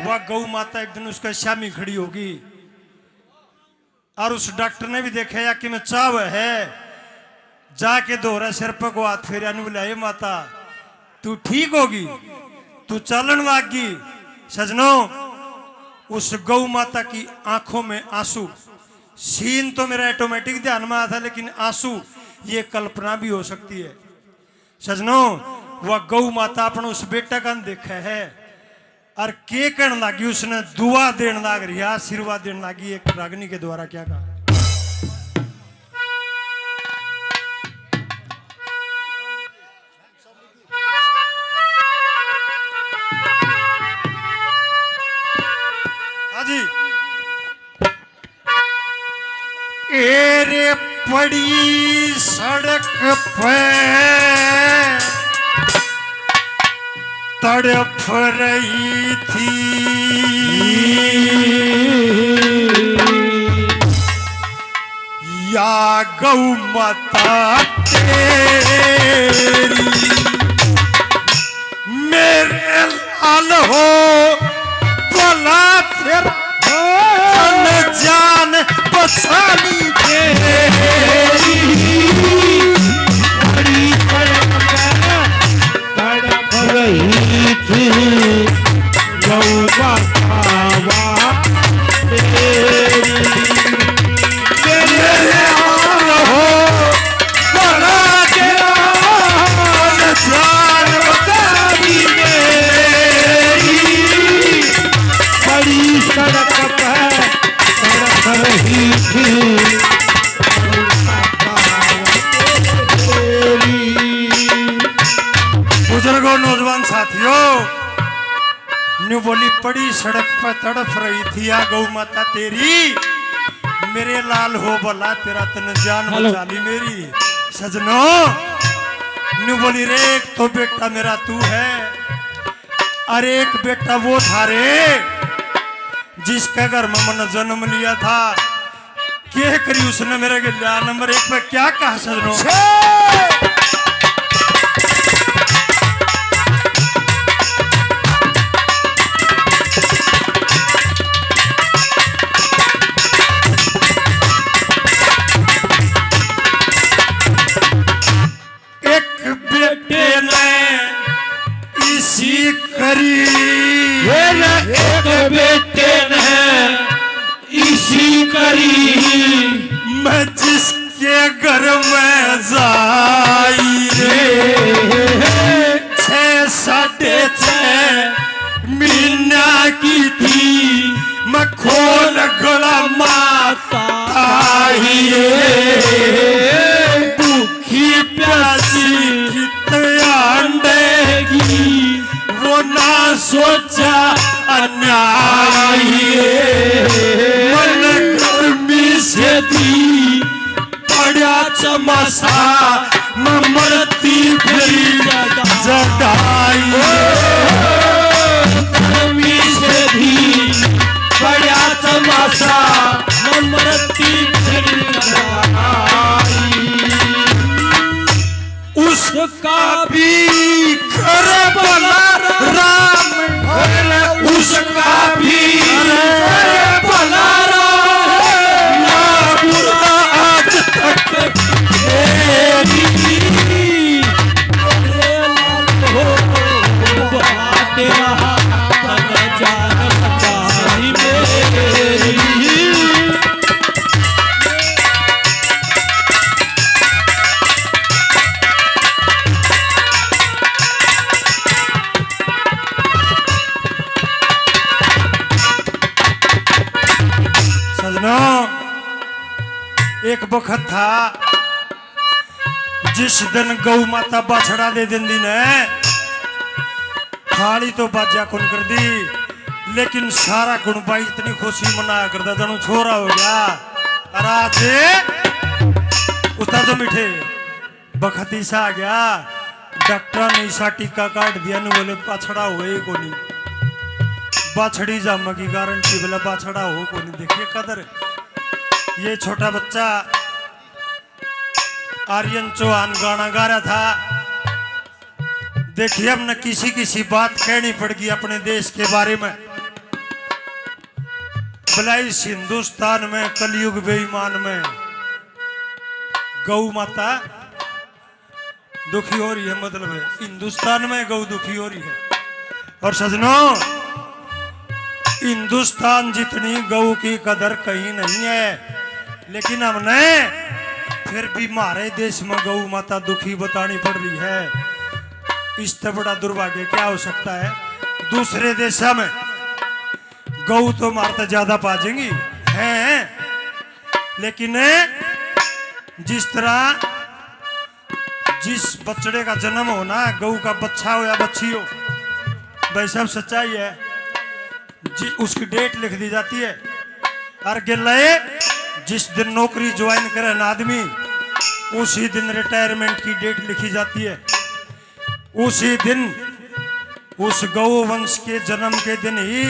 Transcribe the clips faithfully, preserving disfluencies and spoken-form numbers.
वह गौ माता एक दिन उसके स्यामी खड़ी होगी और उस डॉक्टर ने भी देखा, या कि मैं चाव है, जाके दोहरा सिर पे को हाथ फेरिया, नु बोला, "हे माता, तू ठीक होगी, तू चालन लाग गई।" सजनो, उस गौ माता की आंखों में आंसू, सीन तो मेरा ऑटोमेटिक ध्यान में आया था, लेकिन आंसू, ये कल्पना भी हो सकती है। सजनो, वह गौ माता अपना उस बेटा का देखे है और के कहन लागी, उसने दुआ देन लाग रही है, आशीर्वाद देन लागी। एक रागनी के द्वारा क्या कहा? हाँ जी। एरे पड़ी सड़क पे तड़फ रही थी या गौ माता तेरी। मेरे लाल हो भला तेरा तन जान बचा ली तेरी। बड़ी तड़प, तड़प रही थी गौ माता तेरी। मेरे लाल हो बड़ी सड़क पर तड़प रही थी। बुजुर्गों, नौजवान साथियों, न्यू बोली, पड़ी सड़क पर तड़फ रही थी या गौ माता तेरी, मेरे लाल हो भला तेरा तन जान बचा ली मेरी। सजनो, न्यू बोली रे, एक तो बेटा मेरा तू है, अरे एक बेटा वो था रे, जिसके घर में मैंने जन्म लिया था। के करी उसने मेरे के लिया नंबर एक पे क्या कहा सजनो? एक बेटे ने इसी करी, एक बेटे ने इसी करी। मैं जिसके घर में जाई रे, छह साढ़े छह महीना की थी, मैं खोल गला माता आई रे। भूखी प्यासी कित आंडेगी, वो ना सोचा अन्याय। मन गर्मी से दी पड़ा चमासा, मैं मरती फिरी जटाई। गर्मी से दी पड़ा चमासा, मैं मरती फिरी जटाई। उसका भी कर भला राम, उसका भी कर भला राम, ना बुरा आज तक तेरी। सजनो, एक बखत था, जिस दिन गौ माता बाछड़ा दे देंदी ने, थाली तो बाजा कौन कर दी, लेकिन सारा कुणबा इतनी खुशी मनाया करता, जानू छोरा हो गया। और आज उस्ताद जो मीठे बखत इसा आ गया, डॉक्टर ने इसा टीका काट दिया, नु बोले बाछड़ा होए ही कोनी, बाछड़ी जामा की गारंटी, बोला बाछड़ा हो कोनी। देखिए कदर, ये छोटा बच्चा आर्यन चौहान गाना गा रहा था। देखिए, हमने किसी किसी बात कहनी पड़ गई अपने देश के बारे में। भला इस हिंदुस्तान में कलयुग बेईमान में गौ माता दुखी हो रही है, मतलब है हिंदुस्तान में गौ दुखी हो रही है। और सजनों, हिंदुस्तान जितनी गौ की कदर कहीं नहीं है, लेकिन हमने फिर भी हमारे देश में गौ माता दुखी बतानी पड़ रही है। इससे बड़ा दुर्भाग्य क्या हो सकता है? दूसरे देशों में गौ तो हमारे तो ज्यादा पाजेंगी हैं, लेकिन जिस तरह जिस बछड़े का जन्म हो ना, गौ का बच्चा हो या बच्ची हो, भाई साहब सच्चाई है जी, उसकी डेट लिख दी जाती है। और गेले जिस दिन नौकरी ज्वाइन करे ना आदमी, उसी दिन रिटायरमेंट की डेट लिखी जाती है। उसी दिन उस गौ वंश के जन्म के दिन ही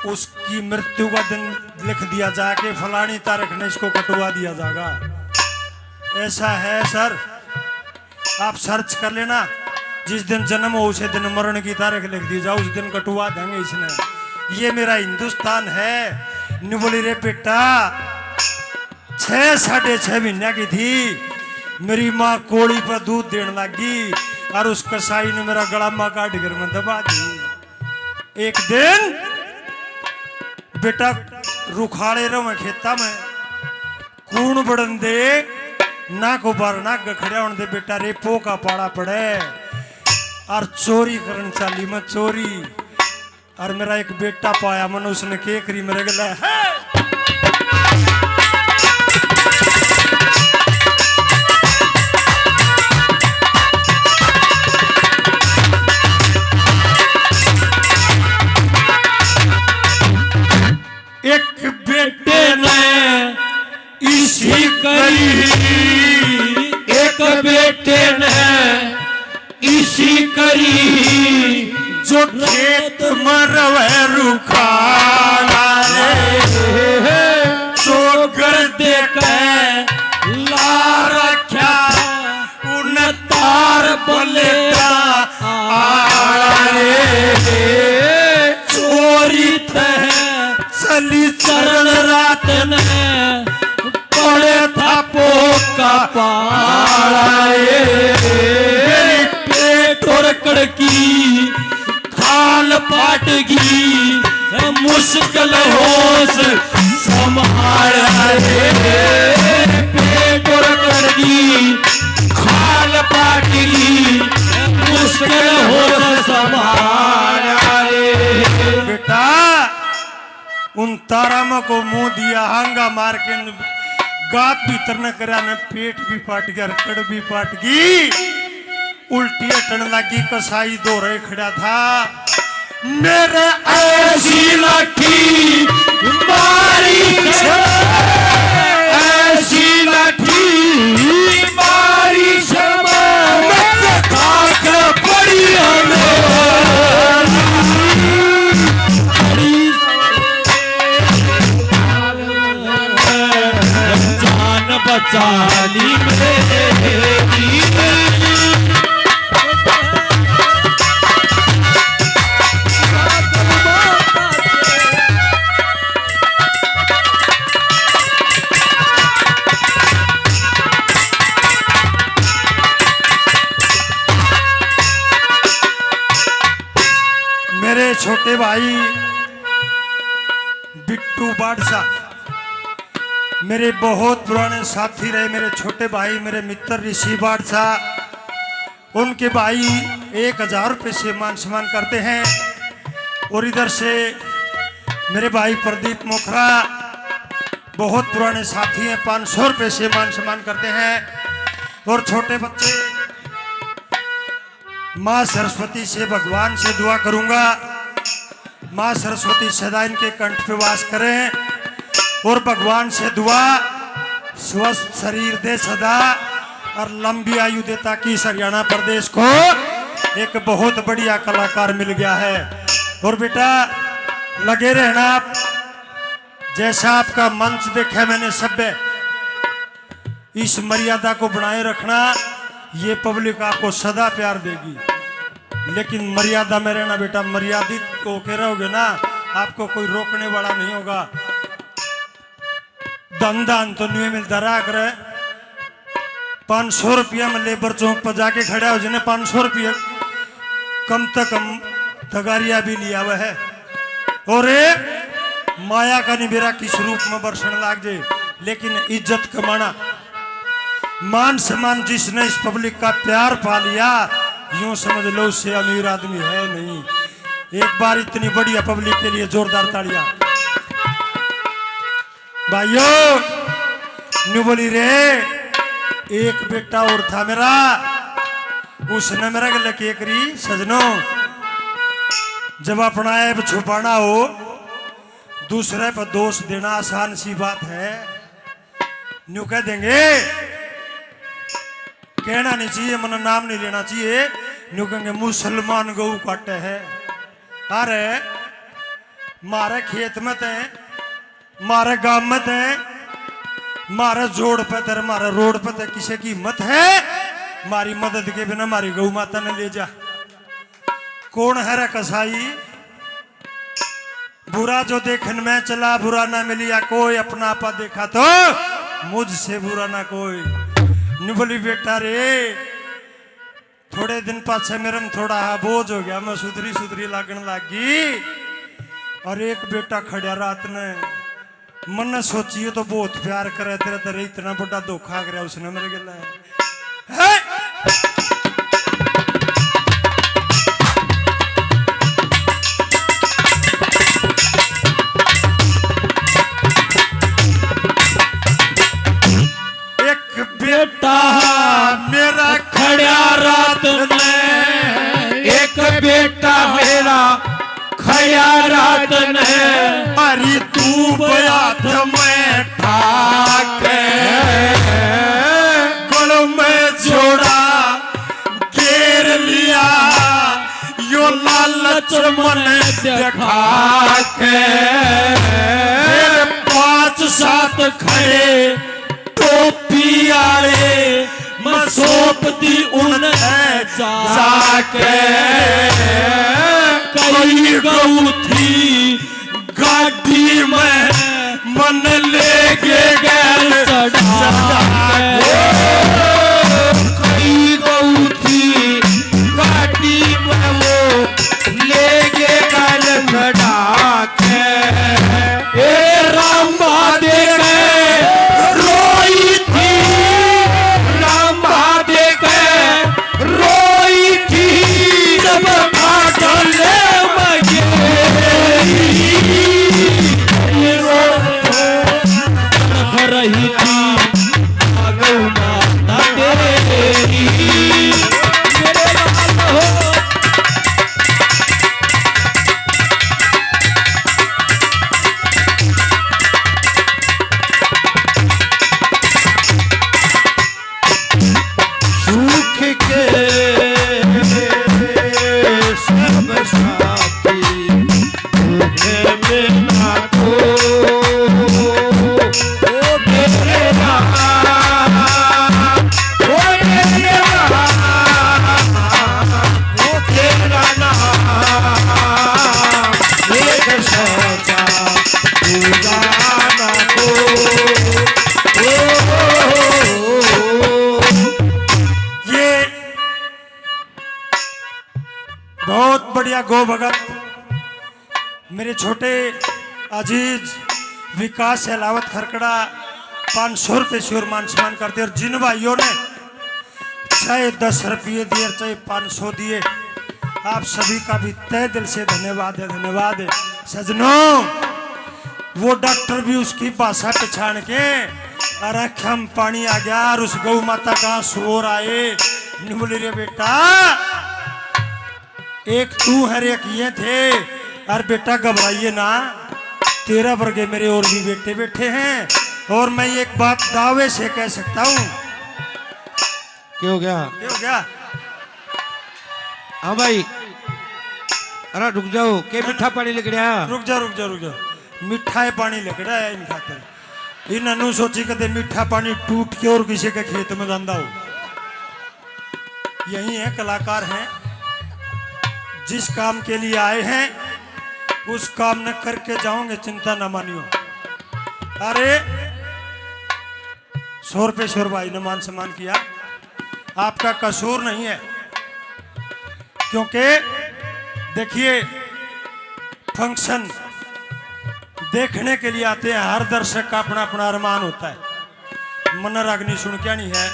उसकी मृत्यु का दिन लिख दिया जाके फलानी तारीख ने इसको कटवा दिया जाएगा। ऐसा है सर, आप सर्च कर लेना, जिस दिन जन्म हो उसे दिन मरण की तारीख लिख दी जाओ, उस दिन कटवा देंगे इसने। ये मेरा हिंदुस्तान है। न्यू बोली रे बेटा, छह साढ़े छह महीने की थी, मेरी माँ कोड़ी पर दूध देने लगी और उस कसाई ने मेरा गला माँ काट कर मैं दबा दी। एक दिन बेटा रुखाले रहे खेता में, कूण बड़न दे ना को बारना गखड़िया होने दे बेटा रे, पो का पाला पड़े और चोरी करन चाली मैं चोरी। और मेरा एक बेटा पाया मन, उसने के करी मेरे गले है। एक बेटे ने इसी करी, एक बेटे ने इसी करी जो खेत में रवे रुखाला रे, चोकर दे के ला रख्या उन तार बलेटा आला रे। चोरी थे चली चरण रात ने पड़े था पोका पाला रे। मेरी पेट और कड़की खाल पाटगी, मुश्किल होश संभाल रे। पेट और कड़की खाल पाटगी, मुश्किल होश संभाल रे। बेटा, उन तारा में को मुंह दिया हांगा मार के न-, गात भीतर न करा न पेट भी पाट गया, कड़ भी पाट गई, उल्टी हटन लगी, कसाई दो रहे खड़ा था। मेरे ऐसी लाठी मारी, ऐसी लाठी मारी शर्मा, मैं तो खाक पड़ी हूँ। जान बचा ली मेरी। मेरे छोटे भाई बिट्टू बादशाह, मेरे बहुत पुराने साथी रहे, मेरे छोटे भाई, मेरे मित्र ऋषि बादशाह, उनके भाई एक हजार रुपये से मान सम्मान करते हैं। और इधर से मेरे भाई प्रदीप मोखरा, बहुत पुराने साथी हैं, पाँच सौ रुपये से मान सम्मान करते हैं। और छोटे बच्चे, माँ सरस्वती से, भगवान से दुआ करूंगा, माँ सरस्वती सदा इनके कंठ पे वास करें। और भगवान से दुआ, स्वस्थ शरीर दे सदा और लंबी आयु दे, ताकि इस हरियाणा प्रदेश को एक बहुत बढ़िया कलाकार मिल गया है। और बेटा, लगे रहना आप, जैसा आपका मंच देखा मैंने, सभ्य इस मर्यादा को बनाए रखना, ये पब्लिक आपको सदा प्यार देगी। लेकिन मर्यादा में रहना बेटा, मर्यादित होके रहोगे ना, आपको कोई रोकने वाला नहीं होगा। धन धान तो न्यू मिलता रहा करे। पाँच सौ रुपया में लेबर चौक पर जाके खड़ा हो, जिन्हें पाँच सौ रुपया कम से कम तगारिया भी लिया हुआ है। और ये माया का निबेरा किस रूप में बरसण लाग जे, लेकिन इज्जत कमाना, मान सम्मान, जिसने इस पब्लिक का प्यार पा लिया, यूं समझ लो उससे अमीर आदमी है नहीं। एक बार इतनी बढ़िया पब्लिक के लिए जोरदार तालियां। भाइयों, न्यू बोली रे, एक बेटा और था मेरा, उसने मेरा गले के करी सजनो। जब अपना ऐब छुपाना हो, दूसरे पर दोष देना आसान सी बात है। न्यू कह देंगे, कहना नहीं चाहिए, मन नाम नहीं लेना चाहिए। न्यू कहेंगे, "मुसलमान गऊ काटे है।" अरे, मारे खेत में ते, मारे गांव में ते, मारे जोड़ पे ते, मारे रोड पे ते किसी की हिम्मत है? मारी मदद के बिना मारी गऊ माता ने ले जा। कौन है रे कसाई? बुरा जो देखन में चला, बुरा ना मिलिया कोई, अपना आपा देखा तो मुझसे बुरा ना कोई। न्यू बोली, "बेटा रे, थोड़े दिन पाछे मेरे में थोड़ा हा बोझ हो गया, मैं सुधरी सुधरी लागण लाग गई।" और एक बेटा खड़ा रात ने, मन्ने सोची, "ये तो बहुत प्यार करे तेरे, तेरे इतना बड़ा धोखा आ गया उसने मेरे गेला।" है। एक बेटा मेरा खड़ा रात में, एक बेटा मेरा खड़ा रात ने, हरी धूप हाथ में ठाके, गल में जोड़ा घेर लिया, यो लालच मन दिखा के। फिर पांच सात खड़े टोपी आले, मैं सौंप दी उन्हें जाके। कई गऊ थी गाड़ी में, मन ले के गैल चढ़ा के। कई गऊ थी गाड़ी में, वो ले के गैल चढ़ा के। ए रामा दे के रोई थी, रामा दे के रोई थी, जब पागल मगे रही थी पागल माता तेरी। सुख के सब साथी दुख में ना को। ओ मेरे राम, ओ मेरे राम, ओ तेरा नाम एक सच्चा खुदा ना को। ओ, ओ, ओ, ओ। ये बहुत बढ़िया गो भगत, मेरे छोटे अजीज विकास सेलावत खरकड़ा पाँच सौ रुपये से और मान सम्मान करते, और जिन भाइयों ने चाहे दस रुपये दिए, चाहे पाँच सौ दिए, आप सभी का भी तहे दिल से धन्यवाद है, धन्यवाद है। सजनों, वो डॉक्टर भी उसकी भाषा पहचान के, और आँखां में पानी आ गया, और उस गौ माता का आंसू और आए। न्यू बोली, रे बेटा, एक तू है, एक ये थे। और बेटा, घबराइए ना, तेरा वर्गे मेरे और भी बेटे बैठे हैं, और मैं एक बात दावे से कह सकता हूँ। क्या हो गया? क्या हो गया? हाँ भाई, अरे रुक जाओ, के मीठा पानी लिकड़या? रुक जा, रुक जा, रुक जा। मीठा है पानी लिकड़ा है इन खातर। इन नु सोची कदे मीठा पानी टूट के और किसी के खेत में जांदा हो। यही है, कलाकार हैं, जिस काम के लिए आए हैं उस काम न करके जाओगे, चिंता न मानियो। अरे, सौ रुपये शोर भाई ने मान सम्मान किया, आपका कसूर नहीं है, क्योंकि देखिए, फंक्शन देखने के लिए आते हैं, हर दर्शक का अपना अपना अरमान होता है। मन रागनी सुन के आनी है,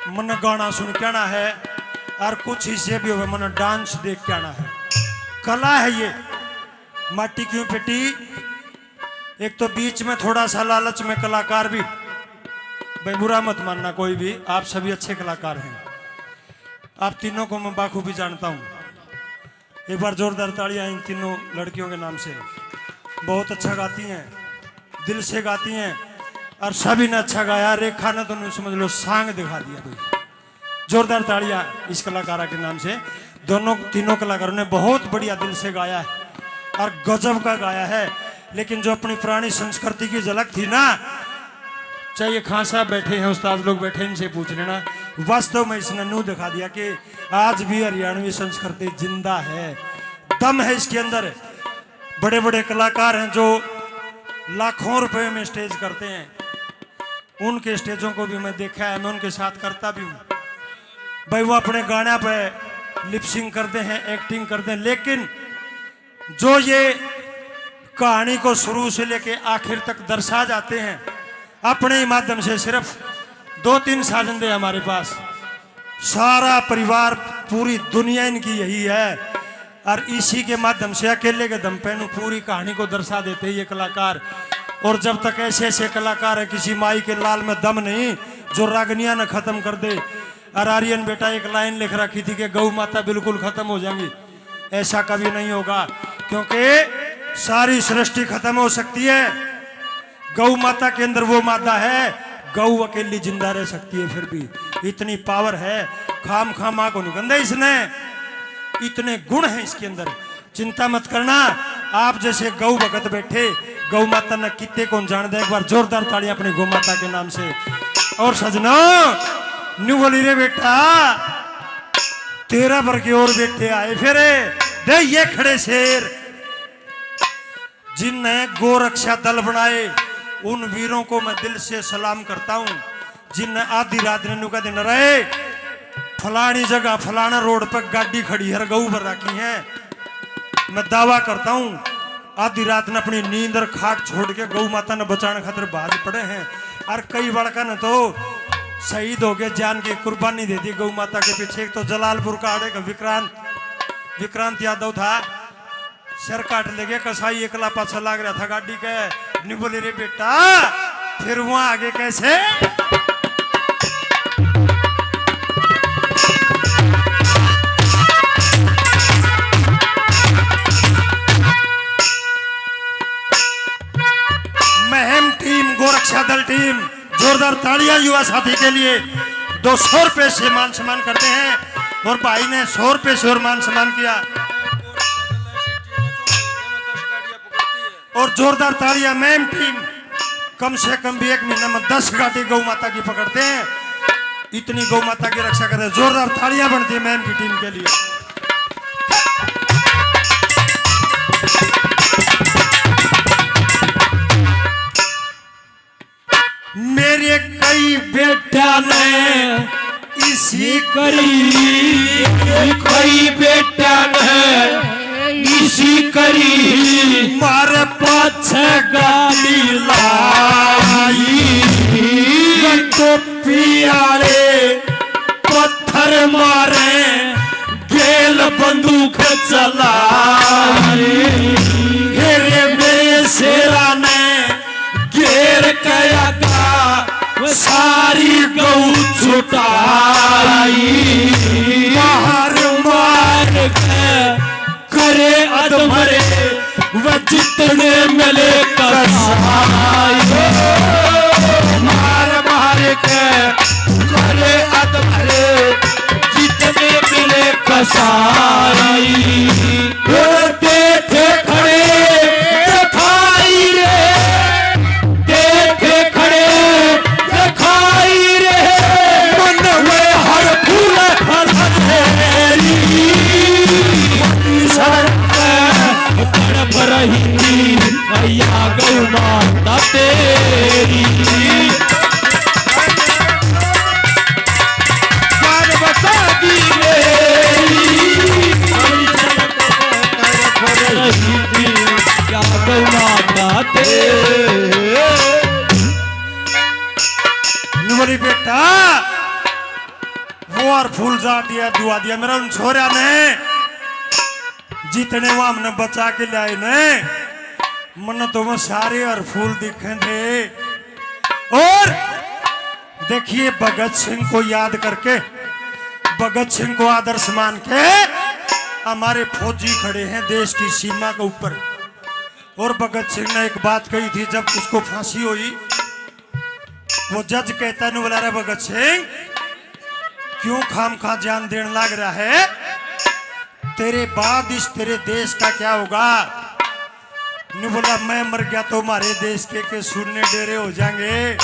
मन गाना सुन के आना है, और कुछ हिस्से भी हो, मन डांस देख के आना है। कला है ये, माटी क्यों पिटी। एक तो बीच में थोड़ा सा लालच में कलाकार भी, भाई बुरा मत मानना कोई भी, आप सभी अच्छे कलाकार हैं, आप तीनों को मैं बाखूबी जानता हूँ। एक बार जोरदार तालियां इन तीनों लड़कियों के नाम से। बहुत अच्छा गाती हैं, दिल से गाती हैं, और सभी ने अच्छा गाया। रेखा ने तो न्यू समझ लो सांग दिखा दिया भाई। जोरदार तालियां इस कलाकारा के नाम से। दोनों, तीनों कलाकारों ने बहुत बढ़िया दिल से गाया है और गजब का गाया है। लेकिन जो अपनी पुरानी संस्कृति की झलक थी ना, चाहे ये खान साहब बैठे हैं, उस्ताद लोग बैठे हैं, इनसे पूछ लेना, वास्तव में इसने न्यू दिखा दिया कि आज भी हरियाणवी संस्कृति जिंदा है, दम है इसके अंदर। बड़े बड़े कलाकार हैं जो लाखों रुपए में स्टेज करते हैं, उनके स्टेजों को भी मैं देखा है, मैं उनके साथ करता भी हूँ। भाई, वो अपने गाने पे लिपसिंग करते हैं, एक्टिंग करते हैं, लेकिन जो ये कहानी को शुरू से लेके आखिर तक दर्शा जाते हैं, अपने ही माध्यम से सिर्फ दो तीन साजन थे हमारे पास, सारा परिवार, पूरी दुनिया इनकी यही है। और इसी के माध्यम से अकेले के दम पे नु पूरी कहानी को दर्शा देते हैं ये कलाकार। और जब तक ऐसे ऐसे कलाकार हैं, किसी माई के लाल में दम नहीं जो रागनिया ने खत्म कर दे। और आर्यन बेटा एक लाइन लिख रखी थी कि गौ माता बिल्कुल खत्म हो जाएंगी, ऐसा कभी नहीं होगा, क्योंकि सारी सृष्टि खत्म हो सकती है, गौ माता के अंदर वो मादा है, गौ अकेली जिंदा रह सकती है, फिर भी इतनी पावर है। खाम खामा को नहीं गंदा इसने, इतने गुण हैं इसके अंदर। चिंता मत करना, आप जैसे गौ भगत बैठे, गौ माता ने कितने कौन जानते। एक बार जोरदार तालियां अपनी गौ माता के नाम से। और सजना, न्यू बोली रे बेटा, तेरा भर के और बेटे आए फिर, दे ये खड़े शेर। जिनने गोरक्षा दल बनाए, उन वीरों को मैं दिल से सलाम करता हूँ। जिनने आधी रात ने नुका दिन रहे, फलानी जगह, फलाना रोड पर गाड़ी खड़ी है, गऊ भर रखी है, मैं दावा करता हूँ, आधी रात ने अपनी नींद और खाट छोड़ के गऊ माता ने बचाने खातिर भाज पड़े हैं। और कई बड़का ने तो शहीद हो गए, जान की कुर्बानी दे दी गऊ माता के पीछे। एक तो जलालपुर का आड़े का विक्रांत, विक्रांत यादव था, सिर काट लेगे कसाई, एकला पाछा लाग रहा था गाड़ी के। न्यू बोले, रे बेटा, फिर वहां आगे कैसे? महम टीम, गोरक्षा दल टीम, जोरदार तालियां युवा साथी के लिए। दो सौ रुपए से मान सम्मान करते हैं और भाई ने सौ रुपए से और मान सम्मान किया। और जोरदार तालियां महम टीम, कम से कम भी एक महीने में दस गाड़ी गौ माता की पकड़ते हैं, इतनी गौ माता की रक्षा करते हैं। जोरदार तालियां बनती है महम की टीम के लिए। मेरे कई बेटा ने इसी करी, कई बेटा ने इसी करी, मारे पाछे गाड़ी लाई, टोपी आले पत्थर मारे, गेल बंदूक चलाई। हेरे में शेरा ने घेर कयागा, सारी गऊ छुटाई। मार मार के करे अधमरे, वह जितने मिले कसाई। मार मार के करे अधमरे, जितने मिले कसाई। ओ देखे खड़े दिखाई रे, देखे खड़े दिखाई रे, मन में हर फूल फल तेरी। सड़क पे या गौ माता तेरी। जान बचा दी मेरी। या गौ माता तेरी। न्यू बोली, बेटा, वो और फूल जाट दिया, दुआ दिया मेरा उन छोरा ने, जितने वो हमने बचा के लाए ने, मन्ने तो वो सारे और फूल दिखे थे। और देखिए, भगत सिंह को याद करके, भगत सिंह को आदर्श मान के हमारे फौजी खड़े हैं देश की सीमा के ऊपर। और भगत सिंह ने एक बात कही थी, जब उसको फांसी हुई, वो जज कहता, न्यू बोला, रे भगत सिंह, क्यों खामखा जान देने लग रहा है? तेरे बाद इस तेरे देश का क्या होगा? न्यू बोला, मैं मर गया तो हमारे देश के, के सुन्ने डेरे हो जाएंगे,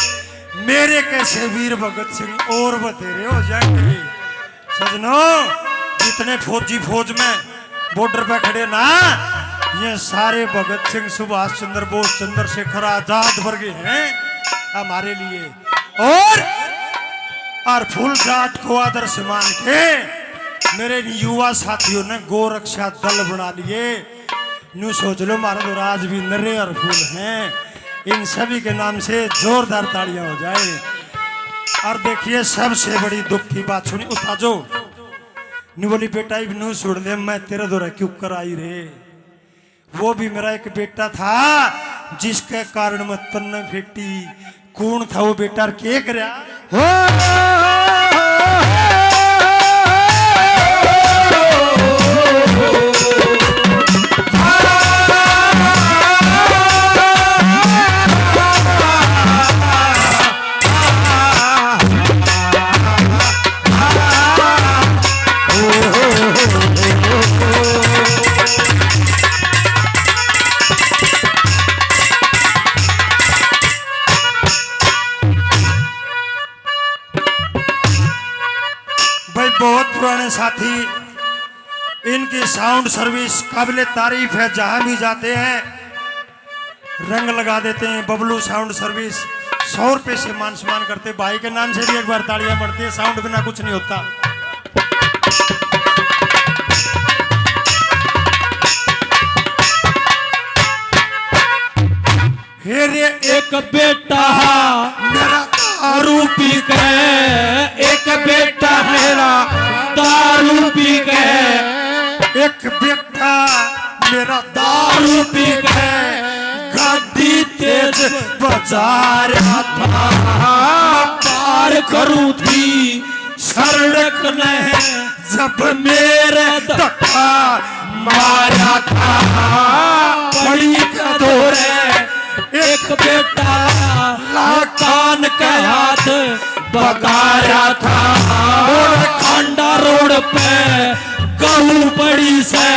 मेरे कैसे वीर भगत सिंह और बतेरे हो जाएंगे। सजनों, जितने फौजी फौज में बॉर्डर पे खड़े ना, ये सारे भगत सिंह, सुभाष चंद्र बोस, चंद्रशेखर आजाद वर्गे हैं हमारे लिए। और, और फूल जाट को आदर्श मान के मेरे इन युवा साथियों ने गौ रक्षा दल बना लिए। न्यू सोच लो, हमारे तो राज भी नरे और फूल हैं। इन सभी के नाम से जोरदार तालियां हो जाए। और देखिए, सबसे बड़ी दुख की बात सुनी, उताजो। न्यू बोली, बेटा, इब न्यू सुन ले, मैं तेरे धोरै क्यों कर आई रे। वो भी मेरा एक बेटा था, जिसके कारण मैं तन्ने फेटी। कौन था वो बेटा और के करया? हो, भाई, बहुत पुराने साथी, इनकी साउंड सर्विस काबिले तारीफ है। जहां भी जाते हैं, रंग लगा देते हैं। बबलू साउंड सर्विस सौ रुपए से मान सम्मान करते। भाई के नाम से भी एक बार तालियां पड़ती है। साउंड बिना कुछ नहीं होता। हे रे, एक बेटा मेरा दारू पी के, एक बेटा मेरा दारू पी के, एक बेटा मेरा दारू पी के गाड़ी तेज बजा रहा था। पार करूं थी सड़क ने जब मेरे धक्का मारा था। बड़ी कदोरे एक बेटा लाकान के हाथ बता रहा था। और खांडा रोड पे गऊ पड़ी से,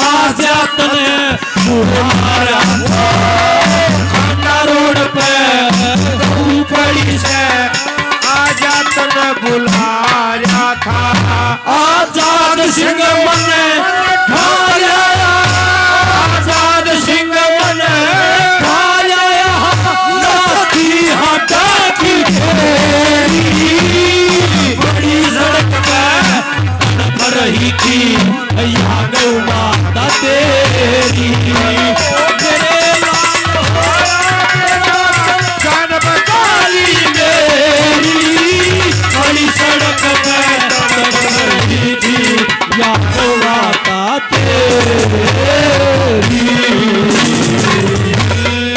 आजा तने बुला रहा था। खांडा रोड पे गऊ पड़ी से, आजा तने बुला रहा था। आजाद सिंह मने ढाल आया, आजाद सिंह मने ढाल आया, लाठी हटा की घेरी। बड़ी सड़क पे तड़प रही थी या गौ माता तेरी। मेरे लाल जान बचा ली मेरी, बड़ी सड़क पे तड़प रही थी या गौ माता तेरी।